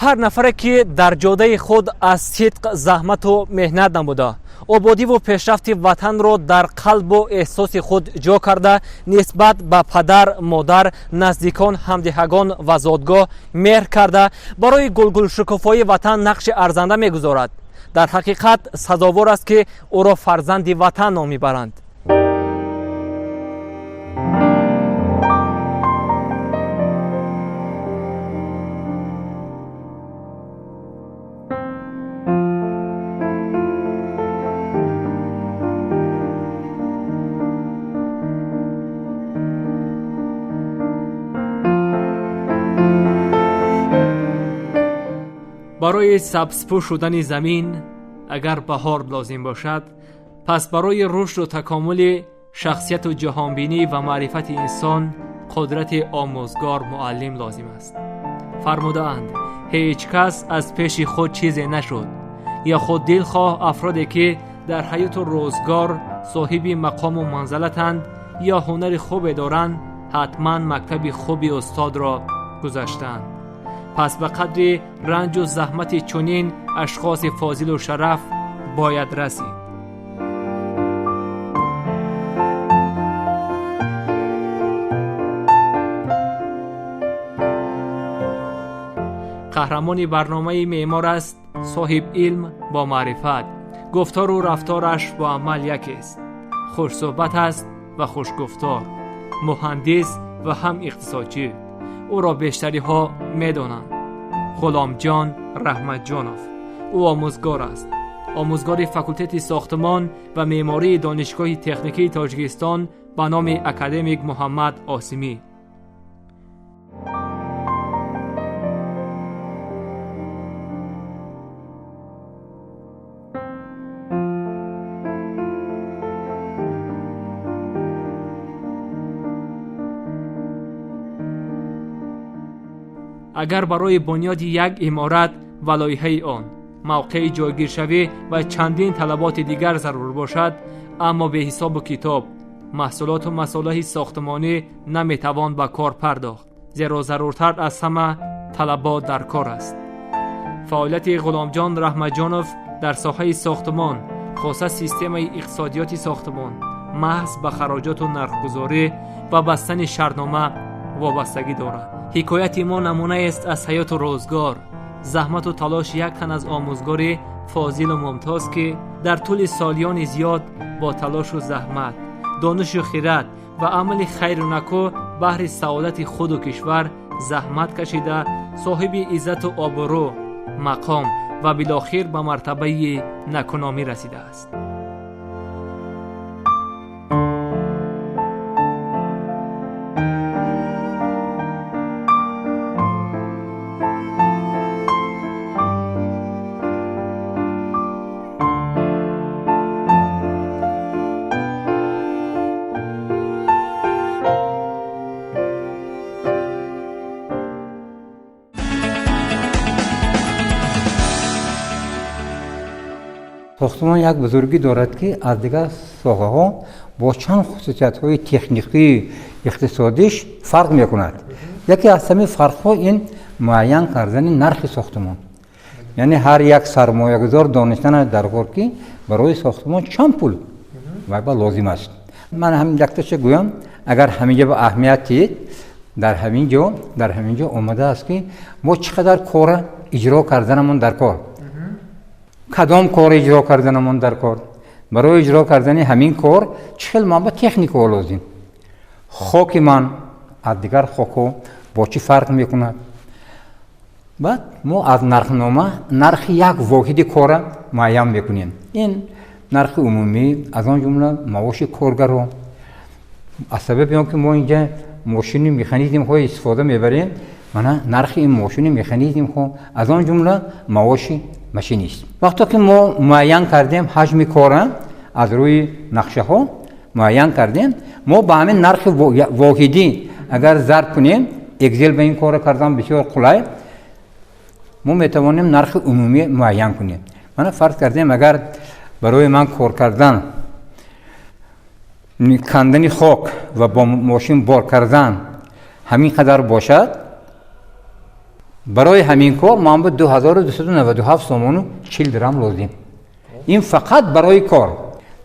Ҳар нафаре ки дар ҷодаи худ аз сидқ заҳмату меҳнат намуда, ободиву пешрафти ватанро дар қалбу эҳсоси худ ҷо карда, нисбат ба падар, модар, наздикон, ҳамдиҳагон ва зодгоҳ меҳр карда, барои гулгулшукуфоии ватан нақши арзанда мегузорад, дар ҳақиқат сазовор аст, ки ӯро фарзанди ватан ном мебаранд. Барои сабзпӯш шудани замин агар баҳор лозим бошад, пас барои рушду такомули шахсияту ҷаҳонбинӣ ва маърифати инсон қудрати омӯзгор муаллим лозим аст. Фармудаанд, ҳеҷ кас аз пеши худ чизе нашуд ё худ дилхоҳ афроде ки дар ҳаёту рӯзгор соҳиби мақому манзалатанд ё ҳунари хубе доранд, ҳатман мактаби хуби устодро гузаштаанд. Пас ба қадри ранҷу заҳмати чунин ашхоси фозилу шараф бояд расид. Қаҳрамони барномаи меъмор аст, соҳиб илм бо маърифат, гуфтору рафтораш бо амал якест, хушсӯҳбат аст ва хушгуфтор, муҳандис ва ҳам иқтисодчӣ. Ӯро бештариҳо медонанд. Ғуломҷон Раҳматҷонов. Ӯ омӯзгор аст. Омӯзгори факултети сохтмон ва меъмории Донишгоҳи техникии Тоҷикистон ба номи академик Муҳаммад Осимӣ. Агар барои бунёди як иморат ва лоиҳаи он мавқеи ҷойгиршавӣ ва чандин талаботи дигар зарур бошад, аммо беҳисобу китоб маҳсулоту масолеҳи сохтмонӣ наметавон ба кор пардохт, зеро заруртар аз ҳама талабот дар кор аст. Фаъолияти Ғуломҷон Раҳматҷонов дар соҳаи сохтмон, хоса системаи иқтисодиёти сохтмон, маҳз ба хароҷоту нархгузорӣ ва бастани шартнома вобастагӣ дорад. Ҳикояти мо намунаест аз ҳаёту рӯзгор, заҳмату талоши як тан аз омӯзгори фозилу мумтоз, ки дар тӯли солиёни зиёд бо талошу заҳмат, донишу хират ва амали хайру накӯ баҳри саодати худу кишвар заҳмат кашида, соҳиби иззату обрӯ, мақом ва билохир ба мартабаи накуномӣ расидааст. Сохтмон як бузургӣ дорад, ки аз дигар соҳаҳо бо чанд хусусиятҳои техникию иқтисодиш фарқ мекунад. Яке аз ҳамин фарқҳо ин муайян кардани нархи сохтмон. Яъне ҳар як сармоягузор донистанаш даркор, ки барои сохтмон чанд пул вайба лозим аст. Ман ҳамин якташа гӯям, агар ҳаминҷо ба аҳамият диҳед, дар ҳамин ҷо омадааст, ки мо чӣ қадар кора иҷро карданамон дар кор, кадом кор иҷро карданамон дар кор, барои иҷро кардани ҳамин кор чӣ хел манба техникаҳо лозим, хоки ман аз дигар хокҳо бо чӣ фарқ мекунад. Баъд мо аз нархнома нархи як воҳиди кора муайян мекунем. Ин нархи умумӣ, аз он ҷумла маоши коргаро. Аз сабаби он ки мо инҷа мошини механизмҳо истифода мебарем, мана нархи ин мошини механизмҳо, аз он ҷумла маоши машинист. Вақто ки мо муайян кардем ҳаҷми кора, аз рӯи нақшаҳо муайян кардем, мо ба ҳамин нархи воҳидӣ агар зарб кунем, Excel ба ин кора кардан бисёр қулай, мо метавонем нархи умумӣ муайян кунем. Мана фарз кардем, агар барои ман кор кардан, кандани хок ва бо мошин бор кардан ҳамин қадар бошад. Барои ҳамин кор ман ба 2297 сомону 40 дирам лозим. Ин фақат барои кор.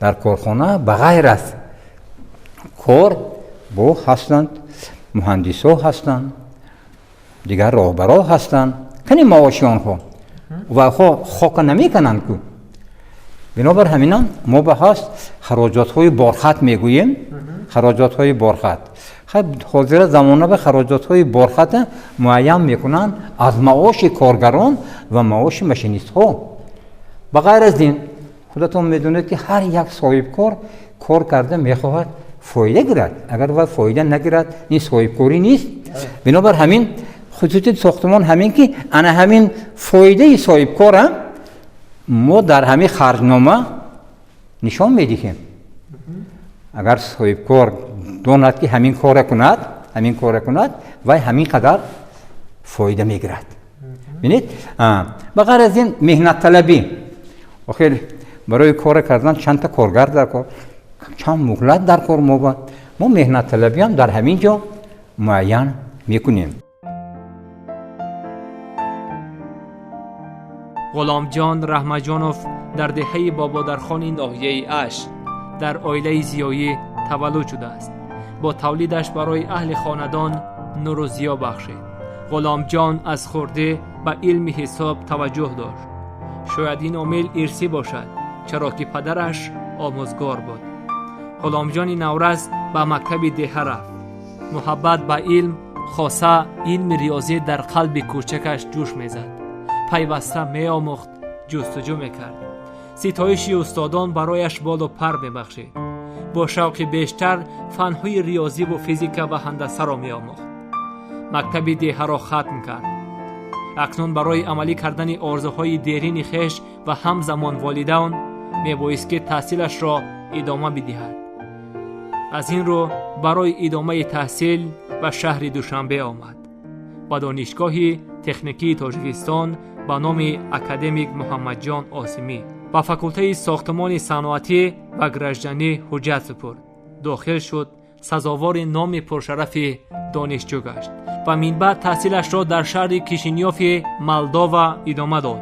Дар корхона ба ғайр аз кор бо ҳастанд, муҳандисҳо ҳастанд, дигар роҳбарҳо ҳастанд. Кани маоши онҳо? Вайҳо хока намекунанд ку. Бинобар ҳаминам мо ба ҳаст хароҷотҳои борхат мегӯем, хароҷотҳои борхат. Ҳозира замона ба хароҷотҳои борхата муайян мекунанд аз маоши коргарон ва маоши машинистҳо. Ба ғайр аз ин худатон медонед ки ҳар як соҳибкор кор карда мехоҳад фоида гирад. Агар вай фоида нагирад, ин соҳибкорӣ нест. Бинобар ҳамин хусусияти сохтмон ҳамин ки ана ҳамин фоидаи соҳибкора мо дар ҳамин харҷнома нишон медиҳем. Агар соҳибкор донад ки ҳамин кора кунад, ҳамин кора кунад, вай ҳамин қадар фоида мегирад. Бинед, ба ғайр аз ин меҳнатталабӣ. Охир барои кора кардан чандта коргар дар кор, чанд муҳлат дар кор мо меҳнатталабиам дар ҳамин ҷо муайян мекунем. Ғуломҷон Раҳмаҷонов дар деҳаи Бободархони ноҳияи Ашт дар оилаи зиёӣ таваллуд шудааст. Бо тавлидаш барои аҳли хонадон нуру зиё бахшид. Ғуломҷон аз хурдӣ ба илми ҳисоб таваҷҷӯҳ дошт. Шояд ин омил ирсӣ бошад, чаро ки падараш омӯзгор буд. Ғуломҷони наврас ба мактаби деҳа рафт. Муҳаббат ба илм, хоса илми риёзӣ дар қалби кӯчакаш ҷӯш мезад. Пайваста меомӯхт, ҷустуҷӯ мекард. Ситоиши устодон барояш болу пар мебахшид. Бо шавқи бештар фанҳои риёзиву физика ва ҳандасаро меомӯхт. Мактаби деҳаро хатм кард. Акнун барои амалӣ кардани орзуҳои дерини хеш ва ҳамзамон волидайн мебоист ки таҳсилашро идома бидиҳад. Аз ин рӯ барои идомаи таҳсил ба шаҳри Душанбе омад. Ба Донишгоҳи техникии Тоҷикистон ба номи академик Муҳаммадҷон Осимӣ ба факултаи сохтмони саноатӣ ва гражданӣ ҳуҷҷат супурд. Дохил шуд, сазовори номи пуршарафи донишҷӯ гашт ва минбаъд таҳсилашро дар шаҳри Кишинёфи Молдова идома дод.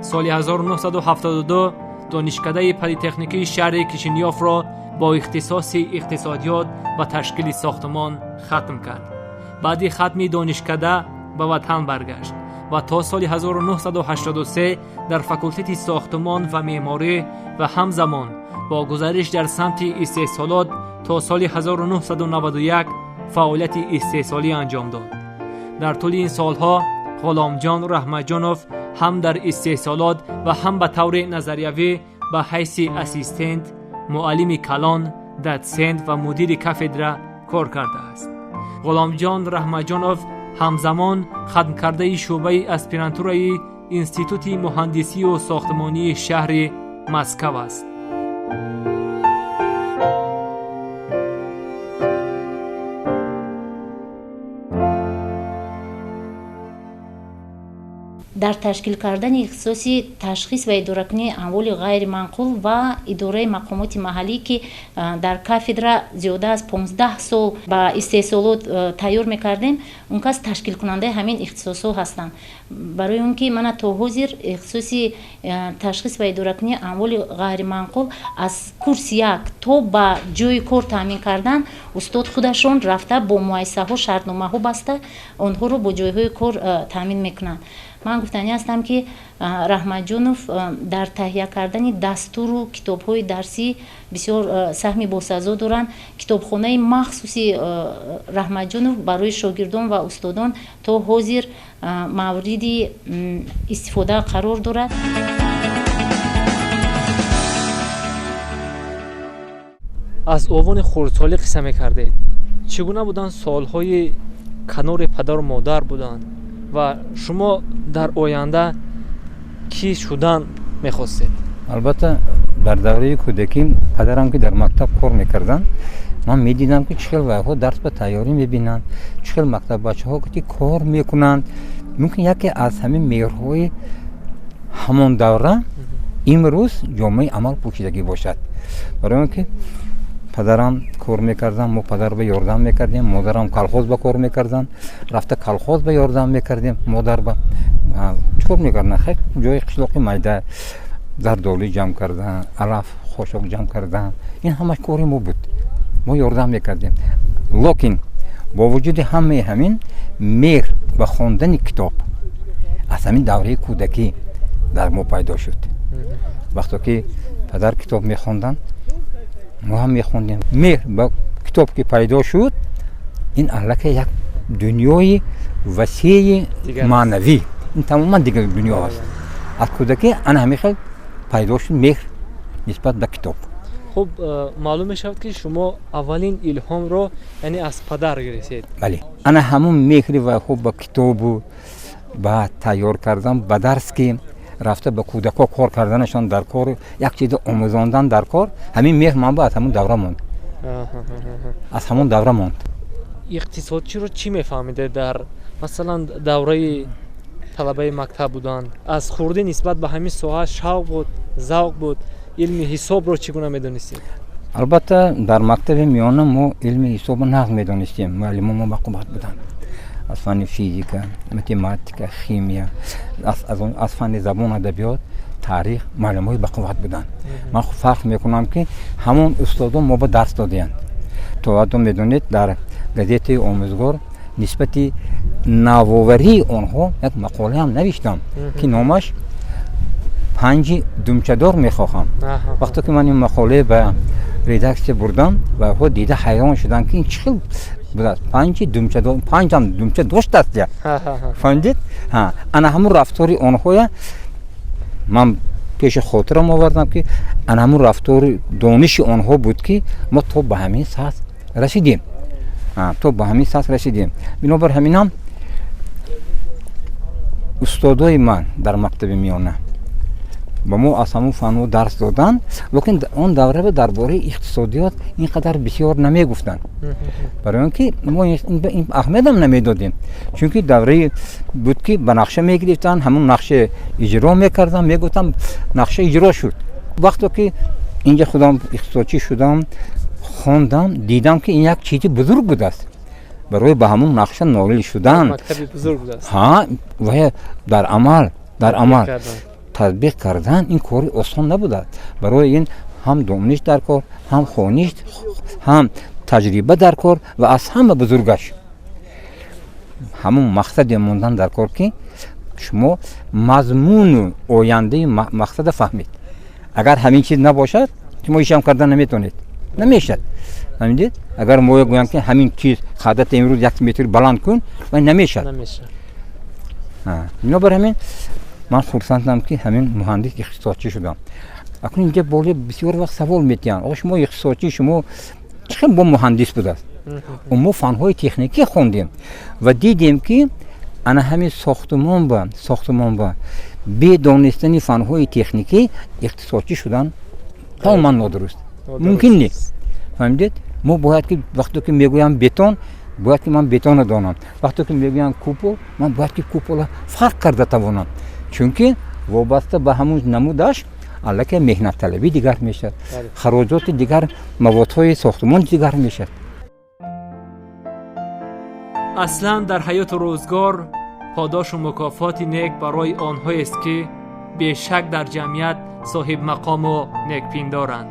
Соли 1972 донишкадаи политехникии шаҳри Кишинёфро бо ихтисоси иқтисодиёт ва ташкили сохтмон хатм кард. Баъди хатми донишкада ба ватан баргашт ва то соли 1983 дар факултети сохтмон ва меъморӣ ва ҳамзамон бо гузариш дар самти истеҳсолот то соли 1991 фаъолияти истеҳсолӣ анҷом дод. Дар тӯли ин солҳо Ғуломҷон Раҳмаҷонов ҳам дар истеҳсолот ва ҳам ба таври назариявӣ ба ҳайси ассистент, муаллими калон, дотсент ва мудири кафедра кор кардааст. Ғуломҷон Раҳмаҷонов ҳамзамон хатмкардаи шӯъбаи аспирантураи Институти муҳандисию сохтмонии шаҳри Москав аст. Дар ташкил кардани ихтисоси ташхис ва идоракунии амволи ғайриманқул ва идораи мақомоти маҳаллӣ, ки дар кафедра зиёда аз 15 сол ба истеҳсолот тайёр мекардем, он кас ташкилкунандаи ҳамин ихтисосҳо ҳастанд. Барои он ки мана то ҳозир ихтисоси ташхис ва идоракунии амволи ғайриманқул аз курси як то ба ҷойи кор таъмин кардан устод худашон рафта бо муассисаҳо шартномаҳо баста онҳоро бо ҷойҳои кор таъмин мекунанд. Ман гуфтанӣ ҳастам ки Раҳматҷонов дар таҳия кардани дастуру китобҳои дарсӣ бисёр саҳми босазо доранд. Китобхонаи махсуси Раҳматҷонов барои шогирдон ва устодон то ҳозир мавриди истифода қарор дорад. Аз овони хурдсолӣ қисса мекардед. Чӣ гуна буданд солҳои канори падару модар буданд ва шумо дар оянда кӣ шудан мехостед? Албатта, дар давраи кӯдакӣ падарам ки дар мактаб кор мекарданд, ман медидам ки чӣ хел вайҳо дарс ба тайёрӣ мебинанд, чӣ хел мактаббачаҳо ки кор мекунанд. Мумкин яке аз ҳамин меъёрҳои ҳамон давра имрӯз ҷомаи амал пӯшидагӣ бошад. Барои он ки Падарам кор мекардан, мо падар ба ёрдам мекардем, модарам колхоз ба кор мекардан, рафта колхоз ба ёрдам мекардем, модар ба чикор мекардан? Хеле ҷои қишлоқи майда зардолӣ ҷамъ кардан, алаф хошок ҷамъ кардан, ин ҳамаш кори мо буд, мо ёрдам мекардем. Локин бо вуҷуди ҳамаи ҳамин меҳр ба хондани китоб аз ҳамин давраи кӯдакӣ дар мо пайдо шуд. Вақто ки падар китоб мехонданд, мо ҳам мехондем. Меҳр ба китоб ки пайдо шуд, ин аллакай як дунёи васеи маънавӣ, ин тамоман дигар дунё аст. Аз кӯдакӣ ана ҳамин хел пайдо шуд меҳр нисбат ба китоб. Хуб, маълум мешавад, ки шумо аввалин илҳомро яъне аз падар гирифтед. Бале, ана ҳамун меҳри вайҳо ба китобу ба тайёр кардан, ба дарс ки рафта ба кӯдакҳо кор карданашон дар кор, як чиз омӯзондан дар кор, ҳамин меҳр манба аз ҳамун давра монд. Аз ҳамун давра монд. Иқтисодчиро чӣ мефаҳмидед дар масалан давраи талабаи мактаб будан? Аз хурдӣ нисбат ба ҳамин соҳа шавқ буд, завқ буд? Илми ҳисобро чӣ гуна медонистед? Албатта, дар мактаби миёна мо илми ҳисобро нағз медонистем. Муаллимо мо бақувват буданд. Аз фанни физика, математика, химия, аз фанни забон, адабиёт, таърих муаллимҳои бақувват буданд. Ман фарқ мекунам, ки ҳамон устодон мо ба дарс додаянд. То ҳатто медонед, дар газетаи омӯзгор нисбати навоварии онҳо як мақолаам навиштам, ки номаш панҷи думчадор мехоҳам. Вақте ки ман ин мақолае ба редаксия бурдам, вайҳо дида ҳайрон шуданд, ки ин чӣ хел будааст, панҷи думчадор, панҷам думча доштааст я. Фаҳмидед? Ана ҳамун рафтори онҳоя ман пеши хотирам овардам, ки ана ҳамун рафтори дониши онҳо буд, ки мо то ба ҳамин сатҳ расидем, то ба ҳамин сатҳ расидем. Бинобар ҳаминам устодои ман дар мактаби миёна ба мо аз ҳамун фанҳо дарс доданд, лекин он давра дар бораи иқтисодиёт ин қадар бисёр намегуфтанд, барои он ки мо ин аҳамиятам намедодем, чунки давраи буд, ки ба нақша мегирифтанд, ҳамун нақша иҷро мекарданд, мегуфтанд нақша иҷро шуд. Вақто ки инҷа худам иқтисодчӣ шудам, хондам, дидам, ки ин як чизи бузург будааст барои ба ҳамун нақша ноил шудан. Ва дар амал татбиқ кардан ин кори осон набудааст. Барои ин ҳам дониш дар кор, ҳам хониш, ҳам таҷриба дар кор ва аз ҳама бузургаш ҳамун мақсаде мондан дар кор, ки шумо мазмуну ояндаи мақсада фаҳмед. Агар ҳамин чиз набошад, шумо ҳечам кардан наметавонед, намешад. Фаҳмидед? Агар мо гӯям, ки ҳамин чиз қадата имрӯз як метр баланд кун, вай намешад. Бинобар ҳамин ман хурсандам, ки ҳамин муҳандис иқтисодчӣ шудам. Акнун инҷа боле бисёр вақт савол метиҳанд: оғо, шумо иқтисодчӣ, шумо чӣ хел бо муҳандис будааст? Мо фанҳои техникӣ хондем ва дидем, ки ана ҳамин сохтумон ба бе донистани фанҳои техникӣ иқтисодчӣ шудан тамоман нодуруст, мумкин нест. Фаҳмидед? Мо бояд ки вақте ки мегӯям бетон, бояд ки ман бетонро донам, вақте ки мегӯям купол, ман бояд ки купола фарқ карда тавонам, чунки вобаста ба ҳамун намудаш аллакай меҳнатталабӣ дигар мешавад, хароҷоти дигар, маводҳои сохтумон дигар мешавад. Аслан дар ҳаёту рӯзгор подошу мукофоти нек барои онҳоест, ки бешак дар ҷамъият соҳибмақому некпиндоранд.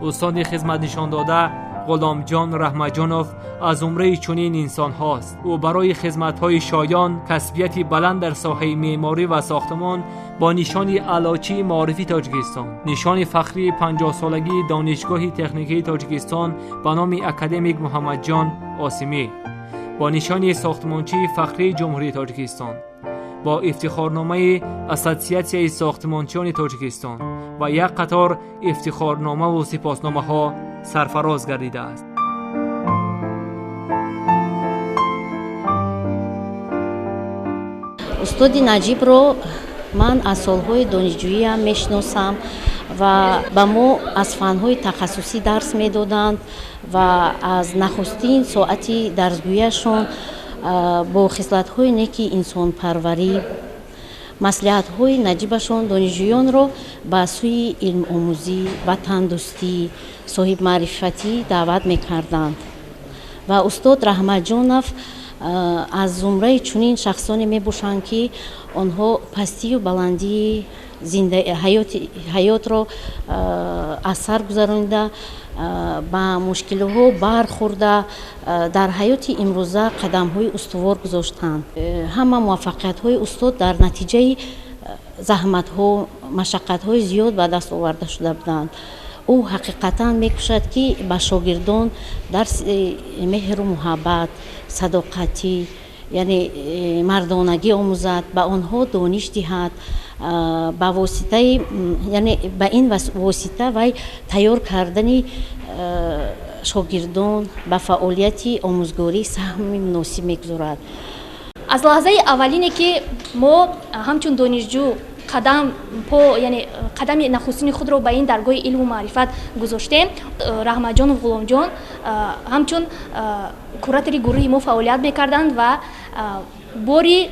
Устоди хизматнишондода Ғуломҷон Раҳмаҷонов аз зумраи чунин инсонҳост. Ӯ барои хизматҳои шоён, касбияти баланд дар соҳаи меъморӣ ва сохтмон бо нишони Аълочии маорифи Тоҷикистон, нишони фахрии 50-солагии Донишгоҳи техникии Тоҷикистон ба номи академик Муҳаммадҷон Осимӣ, бо нишони сохтмончии фахрии Ҷумҳурии Тоҷикистон, бо ифтихорномаи Ассотсиатсияи сохтмончиёни Тоҷикистон ва як қатор ифтихорномаву сипосномаҳо сарфароз гардидааст. Устоди Наҷибро ман аз солҳои донишҷӯиам мешиносам ва ба мо аз фанҳои тахассусӣ дарс медоданд ва аз нахустин соати дарсгӯяшон бо хислатҳои неки инсонпарварӣ, Маслиҳатҳои наҷибашон донишҷӯёнро ба сӯи илмомӯзӣ, ватандӯстӣ, соҳибмаърифатӣ даъват мекарданд. Ва устод Раҳматҷонов аз зумраи чунин шахсоне мебошанд, ки онҳо пастию баландии ҳаётро аз сар гузаронида, ба мушкилиҳо бархӯрда, дар ҳаёти имрӯза қадамҳои устувор гузоштанд. Ҳама муваффақиятҳои устод дар натиҷаи заҳматҳо, машаққатҳои зиёд ба даст оварда шуда буданд. Ӯ ҳақиқатан мекӯшад, ки ба шогирдон дарси меҳру муҳаббат, садоқатӣ, яъне мардонагӣ омӯзад, ба онҳо дониш диҳад. Ба воситаи, яъне ба ин восита вай тайёр кардани шогирдон ба фаъолияти омӯзгорӣ саҳми муносиб мегузорад. Аз лаҳзаи аввалине, ки мо ҳамчун донишҷӯ қадам по, яъне қадами нахустини худро ба ин даргоҳи илму маърифат гузоштем, Раҳматҷонов Ғуломҷон ҳамчун куратори гурӯҳи мо фаъолият мекарданд ва бори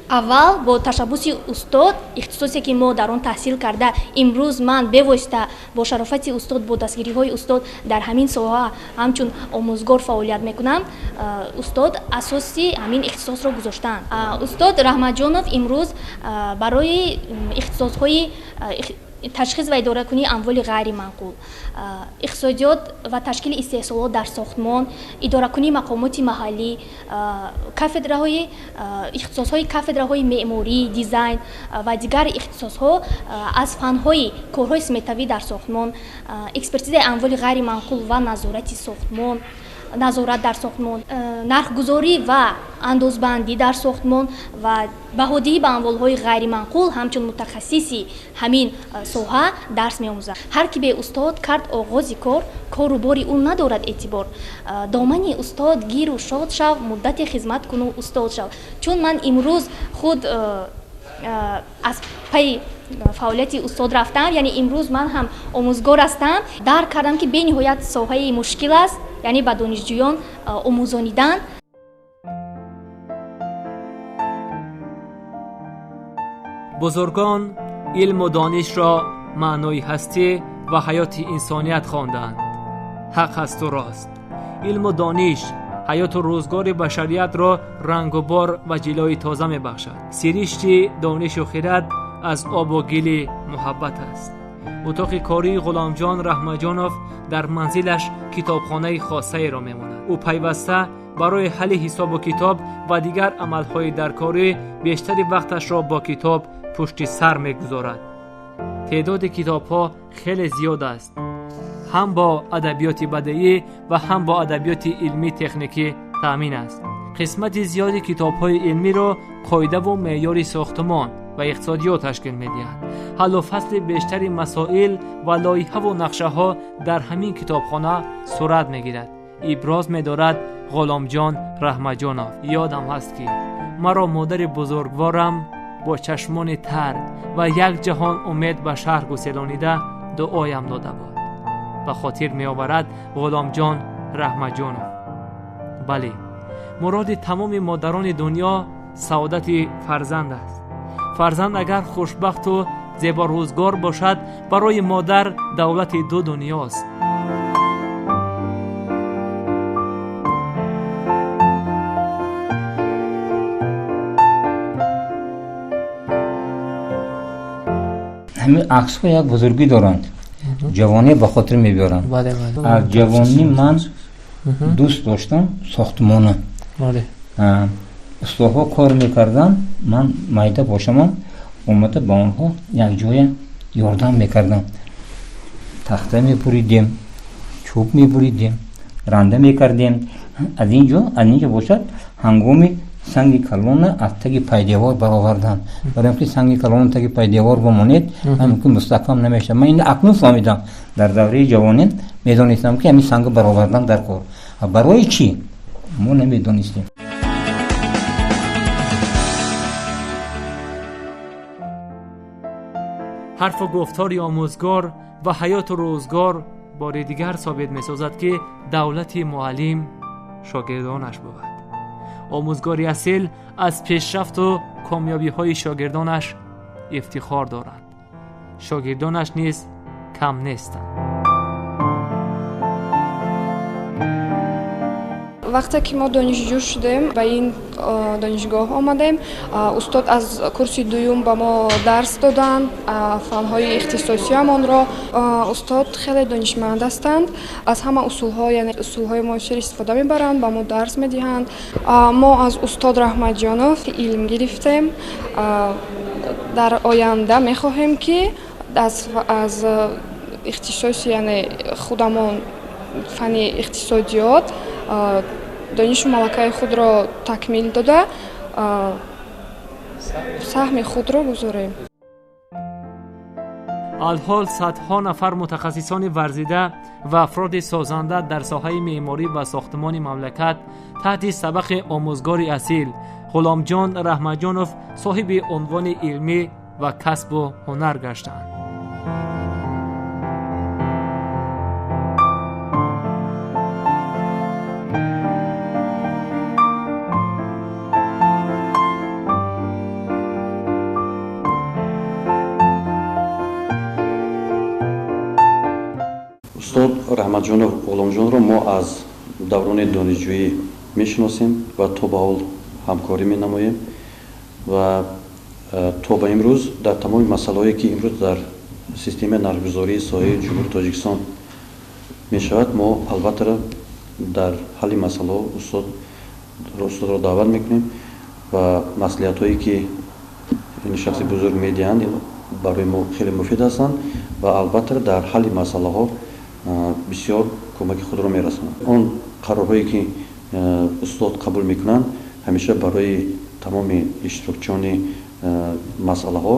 аввал бо ташаббуси устод ихтисосе, ки мо дар он таҳсил карда, имрӯз ман бевосита бо шарофати устод, бо дастгириҳои устод дар ҳамин соҳа ҳамчун омӯзгор фаъолият мекунам, устод асоси ҳамин ихтисосро гузоштанд. Устод Раҳматҷонов имрӯз барои ихтисосҳои ташхис ва идоракунии амволи ғайриманқул, иқтисодиёт ва ташкили истеҳсолот дар сохтмон, идоракунии мақомоти маҳаллӣ, кафедраҳои ихтисосҳои кафедраҳои меъморӣ, дизайн ва дигар ихтисосҳо аз фанҳои корҳои сметавӣ дар сохтмон, экспертизаи амволи ғайриманқул ва назорати сохтмон, назорат дар сохтмон, нархгузорӣ ва андозбандӣ дар сохтмон ва баҳодиҳӣ ба амволҳои ғайриманқул ҳамчун мутахассиси ҳамин соҳа дарс меомӯзад. Ҳар ки бе устод кард оғози кор, кору бори ӯ надорад эътибор. Домани устод гиру шод шав, муддате хизмат куну устод шав. Чун ман имрӯз худ аз пайи фаъолияти устод рафтам, яъне имрӯз ман ҳам омӯзгор ҳастам, дарк кардам, ки бениҳоят соҳаи мушкил аст, яъне ба донишҷӯён омӯзонидан. Бузургон илму донишро маънои ҳастӣ ва ҳаёти инсоният хонданд. Ҳақ ҳасту рост. Илму дониш ҳаёту рӯзгори башариятро рангу бор ва ҷилои тоза мебахшад. Сиришти донишу хирад аз обу гили муҳаббат аст. Утоқи кории Ғуломҷон Раҳматҷонов дар манзилаш китобхонаи хосаеро мемонад. Ӯ пайваста барои ҳалли ҳисобу китоб ва дигар амалҳои даркорӣ бештари вақташро бо китоб пушти сар мегузорад. Теъдоди китобҳо хеле зиёд аст. Ҳам бо адабиёти бадеӣ ва ҳам бо адабиёти илмӣ техникӣ таъмин аст. Қисмати зиёди китобҳои илмиро қоидаву меъёри сохтмон ва иқтисодиёт ташкил медиҳад. Ҳаллу фасли бештари масоил ва лоиҳаву нақшаҳо дар ҳамин китобхона сурат мегирад. Иброз медорад Ғуломҷон Раҳматҷонов. Ёдам ҳаст, ки маро модари бузургворам бо чашмони тар ва як ҷаҳон умед ба шаҳр гуселонида дуоям дода буд. Ба хотир меоварад Ғуломҷон Раҳматҷонов. Бале, муроди тамоми модарони дунё саодати фарзанд аст. Фарзанд агар хушбахту зеборӯзгор бошад, барои модар давлати ду дунёст. Ҳамин аксҳо як бузургӣ доранд, ҷавонӣ ба хотир мебиёранд. Аз ҷавонӣ ман дӯст доштам сохтмона. Устоҳо кор мекарданд, ман майда бошамам, омада ба онҳо якҷоя ёрдам мекардам. Тахта мебуридем, чӯб мебуридем, ранда мекардем. Аз инҷо бошад, ҳангоми санги калона аз таги пайдевор баровардан. Барои ин ки санги калона таги пайдевор бимонед, ҳамин мустаҳкам намешавад. Ман инро акнун фаҳмидам. Дар давраи ҷавонӣ медонистам, ки ҳамин санг баровардан дар кор. Барои чӣ? Мо намедонистем. Ҳарфу гуфтори омӯзгор ва ҳаёту рӯзгор бори дигар собит месозад, ки давлати муаллим шогирдонаш бувад. Омӯзгори асил аз пешрафту комёбиҳои шогирдонаш ифтихор дорад. Шогирдонаш низ кам нестанд. Вақте ки мо донишҷӯ шудем, ба ин донишгоҳ омадем, устод аз курси дуюм ба мо дарс доданд фанҳои ихтисосиямонро. Устод хеле донишманд ҳастанд, аз ҳама усулҳо, яъне усулҳои муосир истифода мебаранд, ба мо дарс медиҳанд. Мо аз устод Раҳматҷонов илм гирифтем. Дар оянда мехоҳем, ки аз ихтисоси, яъне худамон фани иқтисодиёт, донишу малакаи худро такмил дода, саҳми худро гузорем. Алҳол садҳо нафар мутахассисони варзида ва афроди созанда дар соҳаи меъморӣ ва сохтмони мамлакат таҳти сабақи омӯзгори асил Ғуломҷон Раҳматҷонов соҳиби унвони илмӣ ва касбу ҳунар гаштанд. Устод Раҳматҷонов Ғуломҷонро мо аз даврони донишҷӯӣ мешиносем ва то ба ҳол ҳамкорӣ менамоем ва то ба имрӯз дар тамоми масъалаҳое, ки имрӯз дар системаи нархгузории соҳаи Ҷумҳурии Тоҷикистон мешавад, мо албатта дар ҳалли масъалаҳо устодро даъват мекунем ва маслиҳатҳое, ки ин шахси бузург медиҳанд, барои мо хеле муфид ҳастанд ва албатта дар ҳалли масъалаҳо бисёр кӯмаки худро мерасонанд. Он қарорҳое, ки устод қабул мекунанд, ҳамеша барои тамоми иштирокчиёни масъалаҳо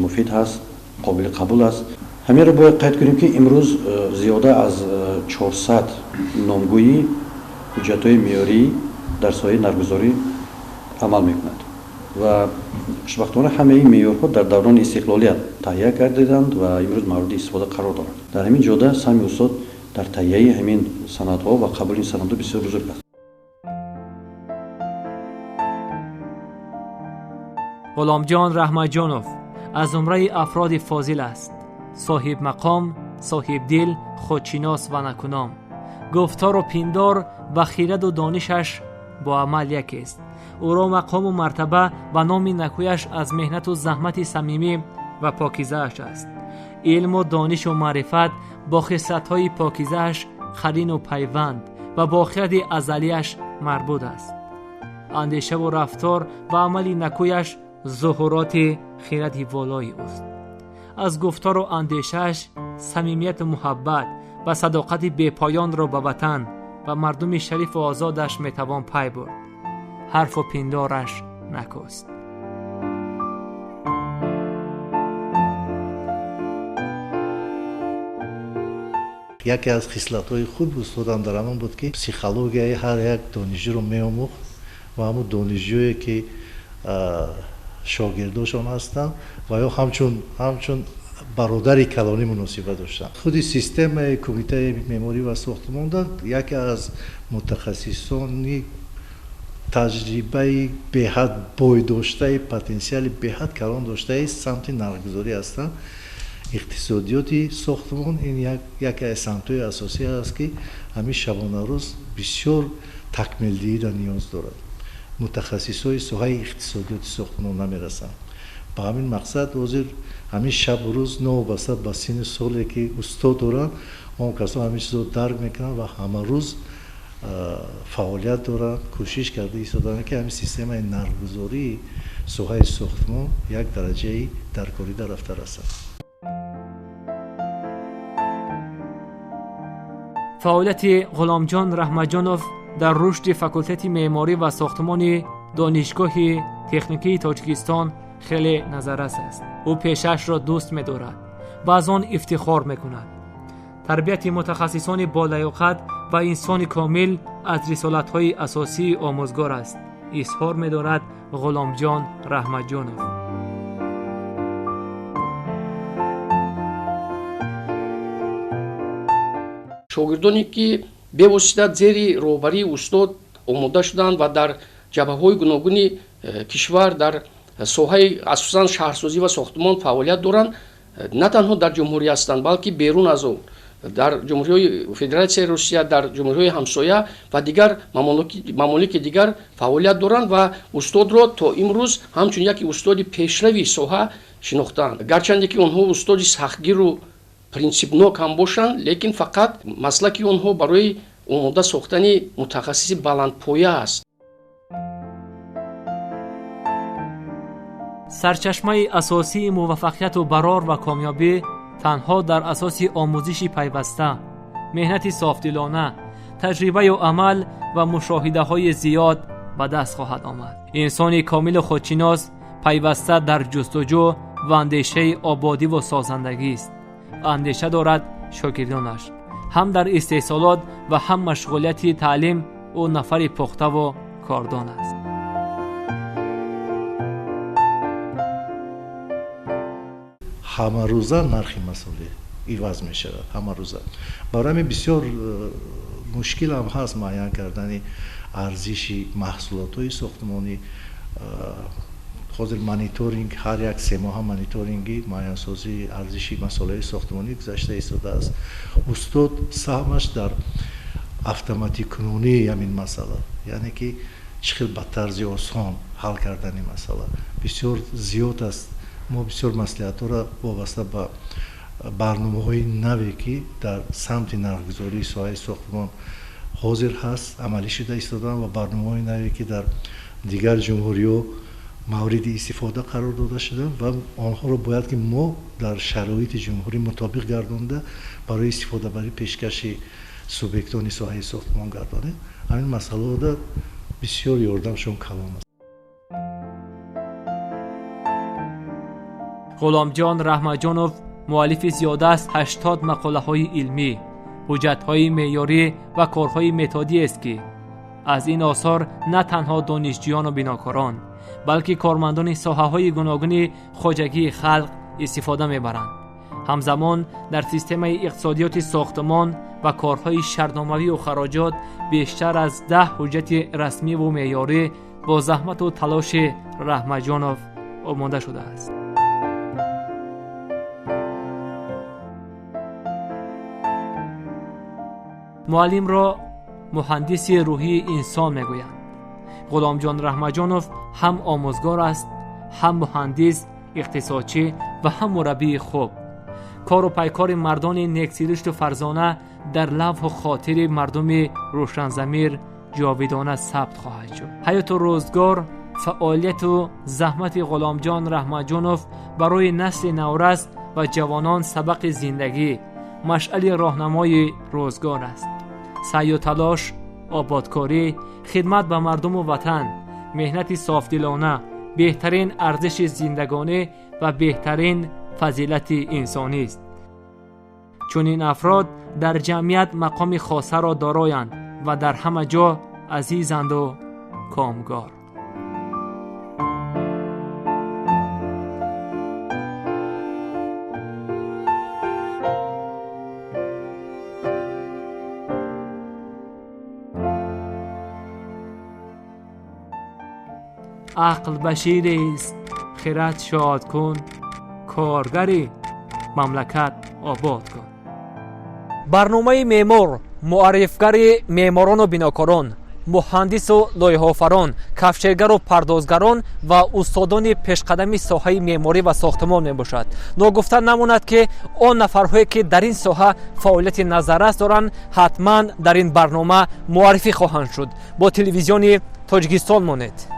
муфид ҳаст, қобили қабул аст. Ҳаминро бояд қайд кунем, ки имрӯз зиёда аз 400 номгӯи ҳуҷҷатҳои меъёрӣ дар соҳаи нархгузорӣ амал мекунад ва хушбахтона ҳамаи ин меъёрҳо дар даврони истиқлолият таҳия гардиданд ва имрӯз мавриди истифода қарор доранд. Дар ҳамин ҷода саҳми устод дар таҳияи ҳамин санадҳо ва қабули ин санадҳо бисёр бузург аст. Ғуломҷон Раҳматҷонов аз зумраи афроди фозил аст. Соҳибмақом, соҳибдил, худшинос ва накуном. Гуфтору пиндор ва хираду донишаш бо амал якест. Ӯро мақому мартаба ва номи накӯяш аз меҳнату заҳмати самимӣ ва покизааш аст. Илму донишу маърифат бо хислатҳои покизааш қарину пайванд ва бо хиради азалияш марбут аст. Андешаву рафтор ва амали накӯяш зуҳуроти хиради волои ӯст. Аз гуфтору андешааш самимияту муҳаббат ва садоқати бепоёнро ба ватан ва мардуми шарифу озодаш метавон пай бурд. Ҳарфу пиндораш накӯст. Яке аз хислатҳои хуби устодам дар ҳамон буд, ки психологияи ҳар як донишҷӯро меомӯхт ва ҳамун донишҷӯе, ки шогирдошон ҳастанд ва ё ҳамчун бародари калонӣ муносибат доштанд. Худи системаи кумитаи меъморӣ ва сохтмонда яке аз мутахассисони таҷрибаи беҳад бой доштаи, потенсиали беҳад калон доштаи самти нархгузорӣ ҳастанд. Иқтисодиёти сохтмон ин яке аз самтҳои асосӣ аст, ки ҳамин шабонарӯз бисёр такмилдиҳиро ниёз дорад. Мутахассисҳои соҳаи иқтисодиёти сохтмон намерасанд. Ба ҳамин мақсад ҳозир ҳамин шабу рӯз новобаста ба синну соле, ки устод доранд, он касон ҳамин чизро дарк мекунанд ва ҳамарӯз фаъолият доранд, кӯшиш карда истодаанд, ки ҳамин системаи нархгузории соҳаи сохтмон як дараҷаи даркорида рафта расад. Фаъолияти Ғуломҷон Раҳматҷонов дар рушди факултети меъморӣ ва сохтмони Донишгоҳи техникии Тоҷикистон хеле назаррас аст. Ӯ пешаашро дӯст медорад ва аз он ифтихор мекунад. Тарбияти мутахассисони болаёқат ва инсони комил аз рисолатҳои асосии омӯзгор аст, изҳор медорад Ғуломҷон Раҳматҷонов. Шогирдоне, ки бевосита зери роҳбарии устод омода шуданд ва дар ҷабҳаҳои гуногуни кишвар дар соҳаи асосан шаҳрсозӣ ва сохтмон фаъолият доранд, на танҳо дар ҷумҳурӣ ҳастанд, балки берун аз он дар ҷумҳуриҳои Федератсияи Русия, дар ҷумҳуриҳои ҳамсоя ва дигар мамолики дигар фаъолият доранд ва устодро то имрӯз ҳамчун яке устоди пешрави соҳа шинохтаанд. Гарчанде ки онҳо устоди сахтгиру принсипнок ҳам бошанд, лекин фақат маслаки онҳо барои омода сохтани мутахассиси баландпоя аст. Сарчашмаи асосии муваффақияту барор ва комёбӣ танҳо дар асоси омӯзиши пайваста, меҳнати софдилона, таҷрибаю амал ва мушоҳидаҳои зиёд ба даст хоҳад омад. Инсони комилу худшинос пайваста дар ҷустуҷӯ ва андешаи ободиву созандагист. Андеша дорад шогирдонаш. Ҳам дар истеҳсолот ва ҳам машғулияти таълим ӯ нафари пухтаву кордон аст. Ҳамарӯза нархи масолеҳ иваз мешавад, ҳамарӯза. Барои ҳамин бисёр мушкил ҳам ҳаст муайян кардани арзиши маҳсулотҳои сохтмонӣ. Ҳозир мониторинг, ҳар як семоҳа мониторинги муайянсозии арзиши масолеҳи сохтмонӣ гузашта истодааст. Устод саҳмаш дар автоматикунонии ҳамин масъала, яъне ки чӣ хел ба тарзи осон ҳал кардани масъала бисёр зиёд аст. Мо бисёр маслиҳатҳоро вобаста ба барномаҳои наве, ки дар самти нархгузории соҳаи сохтмон ҳозир ҳаст, амалӣ шуда истодаанд ва барномаҳои наве, ки дар дигар ҷумҳуриҳо мавриди истифода қарор дода шуданд ва онҳоро бояд ки мо дар шароити ҷумҳурӣ мутобиқ гардонда барои истифодабарӣ пешкаши субъектони соҳаи сохтмон гардонем. Ҳамин масъалаҳода бисёр ёрдамшон калон аст. Ғуломҷон Раҳматҷонов муаллифи зиёда аз 80 мақолаҳои илмӣ, ҳуҷҷатҳои меъёрӣ ва корҳои методиест, ки аз ин осор на танҳо донишҷӯёну бинокорон, балки кормандони соҳаҳои гуногуни хоҷагии халқ истифода мебаранд. Ҳамзамон дар системаи иқтисодиёти сохтмон ва корҳои шартномавию хароҷот бештар аз 10 ҳуҷҷати расмиву меъёрӣ бо заҳмату талоши Раҳматҷонов омода шудааст. Муаллимро муҳандиси рӯҳии инсон мегӯянд. Ғуломҷон Раҳматҷонов ҳам омӯзгор аст, ҳам муҳандис, иқтисодчӣ ва ҳам мураббии хуб. Кору пайкори мардони нексиришту фарзона дар лавҳу хотири мардуми рӯшанзамир ҷовидона сабт хоҳад шуд. Ҳаёту рӯзгор, фаъолияту заҳмати Ғуломҷон Раҳматҷонов барои насли наврас ва ҷавонон сабақи зиндагӣ, машъали роҳнамои рӯзгор аст. Саъю талош, ободкорӣ, хидмат ба мардуму ватан, меҳнати софдилона, беҳтарин арзиши зиндагонӣ ва беҳтарин фазилати инсонист. Чунин афрод дар ҷамъият мақоми хосаро дороянд ва дар ҳама ҷо азизанду комгор. Ақл баширест, хирад шод кун, коргари мамлакат обод кун. Барномаи меъмор муаррифгари меъморону бинокорон, муҳандису лоиҳаофарон, кафшергару пардозгарон ва устодони пешқадами соҳаи меъморӣ ва сохтмон мебошад. Ногуфта намонад, ки он нафарҳое, ки дар ин соҳа фаъолияти назаррас доранд, ҳатман дар ин барнома муаррифӣ хоҳанд шуд. Бо телевизиони Тоҷикистон монед.